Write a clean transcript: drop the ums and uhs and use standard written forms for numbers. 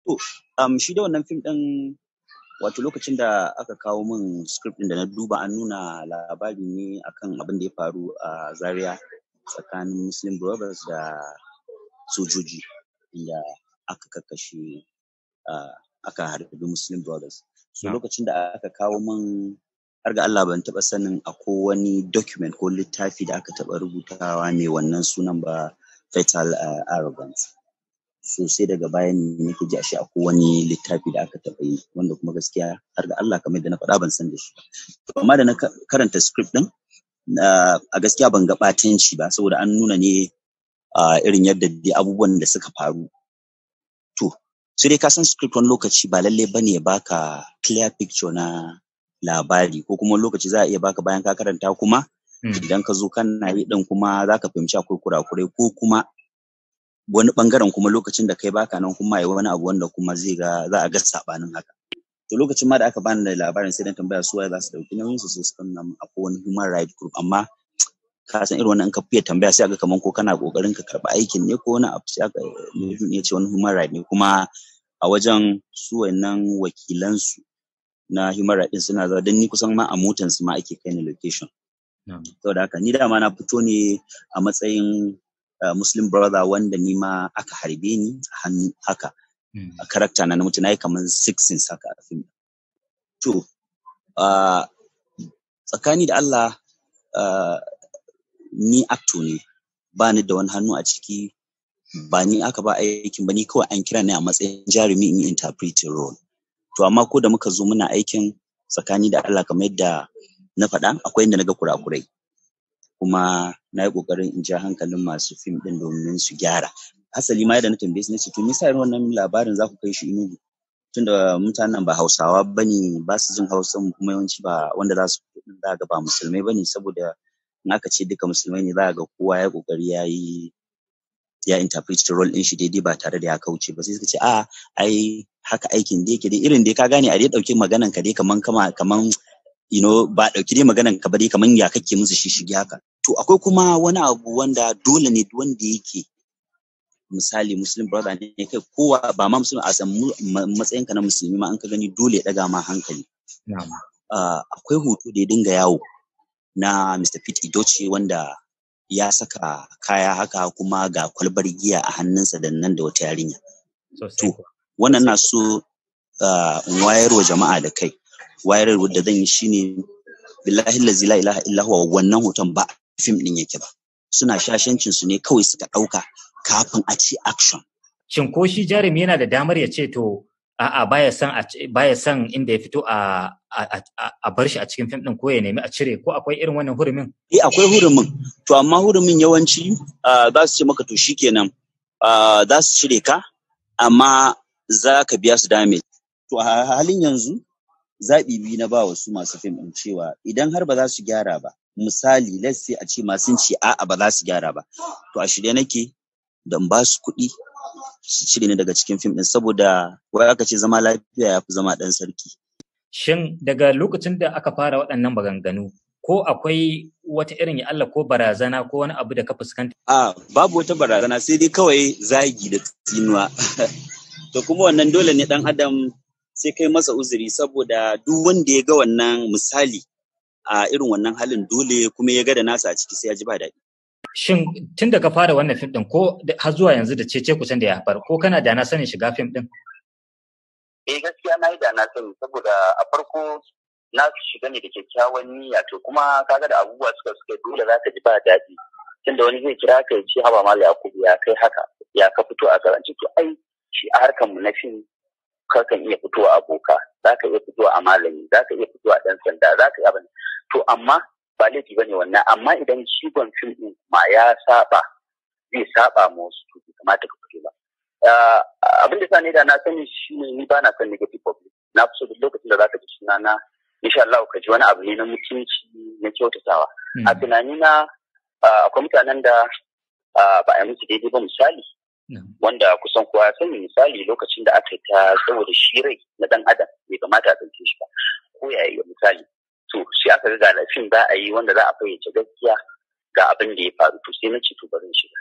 To, shi da wannan fim ɗin, wato lokacin da aka kawo min script ɗin da na duba, an nuna labari ne akan abin da ya faru a Zaria tsakanin Muslim Brothers da sojoji, inda aka kakkashe, aka harbi Muslim Brothers. So lokacin da aka kawo min, har ga Allah ban taɓa sanin akwai wani document ko littafi da aka taɓa rubutawa mai wannan sunan ba, Fatal Arrogance. So sai daga baya ne nake ji ashe akwai wani littafi da aka taɓa yi, wanda kuma gaskiya har ga Allah, kamar yadda na faɗa, ban san da shi ba. Amma da na karanta script ɗin, a gaskiya ban ga ɓatanci ba, saboda an nuna ne irin yadda dai abubuwan da suka faru. To sai dai ka san script wani lokaci ba lallai bane ya baka clear picture na labari, ko kuma wani lokaci za a iya baka, bayan ka karanta kuma idan ka zo kana yi ɗin kuma za ka fahimci akwai kurakurai, ko kuma wani bangaren kuma lokacin da kai baka nan kuma yi wani abu wanda kuma zai ga za a ga sabanin haka. To lokacin ma da aka bani da labarin, sai dan tambaya su waye za su dauki nauyin su, sai suka nuna min akwai wani human right group. Amma ka san irin wannan, in ka fiye tambaya sai aga kaman ko kana kokarin ka karba aikin ne ko wani abu. Sai aka ya ce wani human right ne, kuma a wajen su wannan wakilan su na human right din suna zuwa, don ni kusan ma a motan su ma ake kai ni location. Saboda haka ni dama na fito ne a matsayin Muslim Brother wanda ni ma aka harbe ni a hannu haka. A character na mutu, na yi kamar six scenes haka a film. To tsakani da Allah, ni actor ne, ba ni da wani hannu a ciki, ba ni aka ba aikin ba, ni kawai an kira ni a matsayin jarumi in yi interpreting role. To amma ko da muka zo muna aikin, tsakani da Allah, kamar yadda na faɗa, akwai inda na ga kurakurai, kuma na yi ƙoƙarin in ja hankalin masu fim ɗin domin su gyara. Hasali ma yadda na tambaye su, na ce, "To me yasa irin wannan labarin za ku kai shi Enugu, tunda mutanen ba Hausawa bane, ba su jin Hausa, kuma yawanci ba wanda za su fito din za ga ba musulmai bane?" Saboda in aka ce duka musulmai ne, za ga kowa ya kokari ya yi ya interpret role ɗin shi daidai ba tare da ya kauce ba. Sai suka ce, "A ai haka aikin da yake dai, irin dai ka gane, a dai ɗauki maganan ka dai kaman kama kaman ba ɗauki dai maganan ka ba dai, kaman ya kake musu shishigi haka." To akwai kuma wani abu wanda dole ne wanda yake misali Muslim Brother ne, kai kowa ba ma Muslim, a san matsayinka na musulmi ma an ka gani dole ya ɗaga ma hankali. Akwai hoto da ya dinga yawo na Mr. Pete Edochie wanda ya saka kaya haka, kuma ga kwalbar giya a hannunsa da nan da wata yarinya. To wannan na so in wayar wa jama'a da kai. Wayar da zan yi shine, billahi allazi la ilaha illa huwa, wannan hoton ba fim din yake ba. Suna shashancin su ne kawai suka ɗauka kafin a ce action. Shin ko shi jarumi yana da damar ya ce, to a'a, baya son inda ya fito a bar shi a cikin fim din, ko ya nemi a cire, ko akwai irin wannan hurumin? Eh, akwai hurumin. To amma hurumin yawanci za su ce maka to shikenan, za su cire ka, amma za ka biya su damage. To a halin yanzu zaɓi biyu na ba wasu masu fim ɗin, cewa idan har ba za su gyara ba, misali let's say a ce masu ce a'a ba za su gyara ba, to a shirye nake da in ba su kuɗi su cire ni daga cikin fim ɗin, saboda wai aka ce zama lafiya ya fi zama ɗan sarki. Shin daga lokacin da aka fara waɗannan maganganu, ko akwai wata irin ya Allah ko barazana ko wani abu da ka fuskanta? A babu wata barazana, sai dai kawai zagi da tsinuwa. To kuma wannan dole ne ɗan adam sai kai masa uzuri, saboda duk wanda ya ga wannan misali a irin wannan halin, dole kuma ya ga da nasa a ciki, sai ya ji ba daɗi. Shin tun da ka fara wannan fim ɗin ko har zuwa yanzu da cece kucen da ya haifar, ko kana da na sanin shiga fim ɗin? Eh, gaskiya na yi da na sani, saboda a farko na shiga ne da kyakkyawan niyya. To kuma kaga da abubuwa suka dole za ka ji ba daɗi. Tunda wani zai kira ka ya ce, "Haba Malam Yakubu, ya kai haka, ya ka fito a karanci?" To ai shi a harkar mu na fim kakan iya fitowa a boka, za ka iya fitowa a malami, za ka iya fitowa a ɗan sanda, za ka iya abin. To amma ba laifi ba ne wannan, amma idan shigon fim ɗin ma ya saba, zai saba ma wasu, to bai kamata ka fito ba. Abin da sa ne da na sani shine ni ba na son negative public. Na fi so duk lokacin da zaka ji sunana, insha Allah ka ji wani abu ne na mutunci, na kyautatawa. A tunanina akwai mutanen da ba a yi musu daidai ba, misali wanda kusan kowa ya sani, misali lokacin da aka yi ta, saboda shi rai na dan adam bai kamata a ɗauke shi ba ko ya yi misali. To sai aka ga fim za a yi wanda za a fayyace gaskiya ga abin da ya faru, to sai na ce to bari in shiga.